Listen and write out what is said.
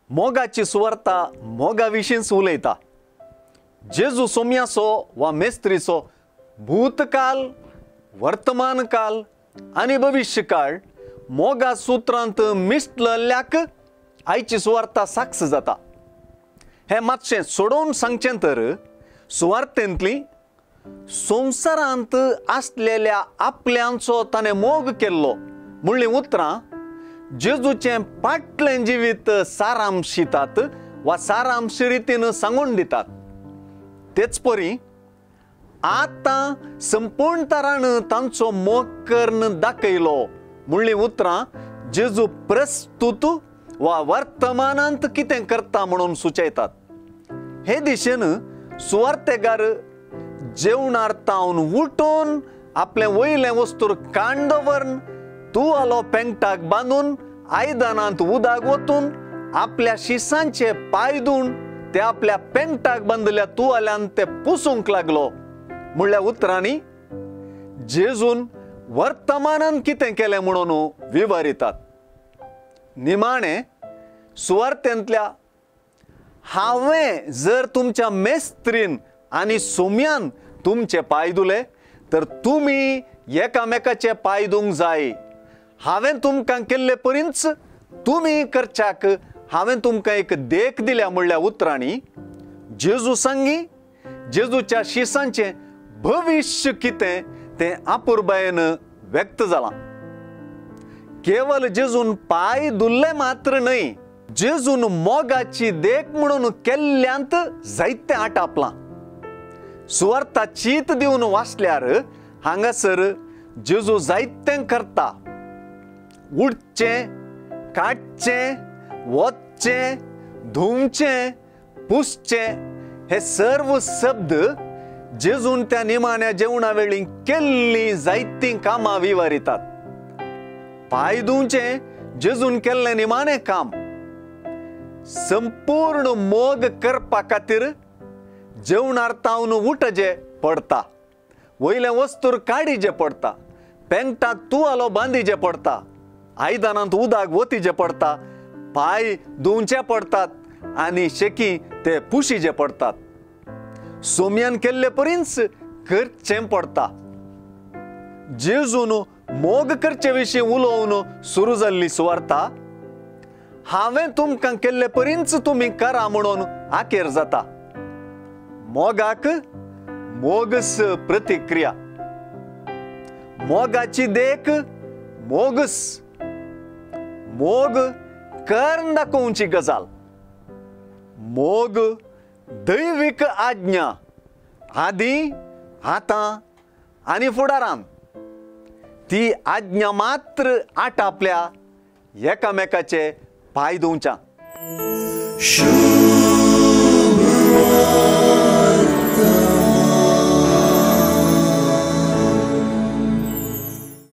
मोगाची सुवार्ता मोगा विशींच उलयता। जेजू सोम्याचो वा मेस्त्रीचो भूतकाल, वर्तमान काल आनी भविश्यकाळ मोगा सुत्रांत मिसळल्याक आयची सुवार्ता साक्ष जाता। हें मातशें सोडोवन सांगचें तर सुवार्तेंतली संवसारांत आसलेल्या आपल्यांचो ताणें मोग केल्लो म्हणलीं उतरां जेजूचें पाटलें जिवीत सारांशितात वा सारांश रितीन सांगून दितात। तेच परी आतां संपूर्ण तरान तांचो मोग करून दाखयलो म्हणलीं उतरां जेजू प्रस्तुत वा वर्तमानांत कितें करता म्हणून सुचयतात। हे दिशेन सुवार्तेगार जेवणार तावन उठून आपलें वयलें वस्तूर कांड दवरून तुवालो पेंगटाक बांदून आयदनांत उदक वतून आपल्या शिसांचे पांय धुवन ते आपल्या पेंगटाक बांदल्या तुवाल्यान ते पुसूंक लागलो म्हणल्या उतरांनी जेजून वर्तमानान कितें केलें म्हणून विवरितात। निमाणें सुवार्तेंतल्या हांवें जर तुमच्या मेस्त्रीन आनी सोम्यान तुमचे पांय धुले तर तुमी एकामेकाचे पांय धुवंक जाय। हांवें तुमकां केल्ले परींच तुमी करच्याक हांवें तुमकां एक देख दिल्या म्हणल्या उतरांनी जेजू सांगी जेजूच्या शिसांचें भविश्य कितें तें अपुरबायेन व्यक्त जालां। केवल जेजून पांय धुल्ले मात्र न्हय, जेजून मोगाची देख म्हणून केल्ल्यांत जायतें आटापलां। सुवार्ता चीत दिवन वाचल्यार हांगासर जेजू जायतें करता। उठचें, काडचें, वचचें, धुवचें, पुसचें हे सर्व शब्द जेजून त्या निमाण्या जेवणा वेळी केल्लीं जायतीं कामां विवरितात। पांय धुवचें जेजून केल्लें निमाणें काम। संपूर्ण मोग करपा खातीर जेवणार तावन उठचें पडटा, वयलें वस्तूर काडीचें पडटा, पेंगटाक तुवालो बांदीचें पडटा, आयदनांत उदक वतीचें पडटा, पांय धुवचे पडटात आनी शेकी ते पुशीचे पडटात। सोम्यान केल्ले परींच करचें पडटा। जेजून मोग करचे विशीं उलोवन सुरू जाल्ली सुवार्ता हांवें तुमकां केल्ले परींच तुमी करा म्हणून आखेर जाता। मोगाक मोगस प्रतिक्रिया, मोगाची देख मोगस, मोग करून दाखोवची गजाल, मोग दैवीक आज्ञा आदी, आतां आनी फुडारान। ती आज्ञा मात्र आटापल्या एकामेकाचे पांय धुवच्या।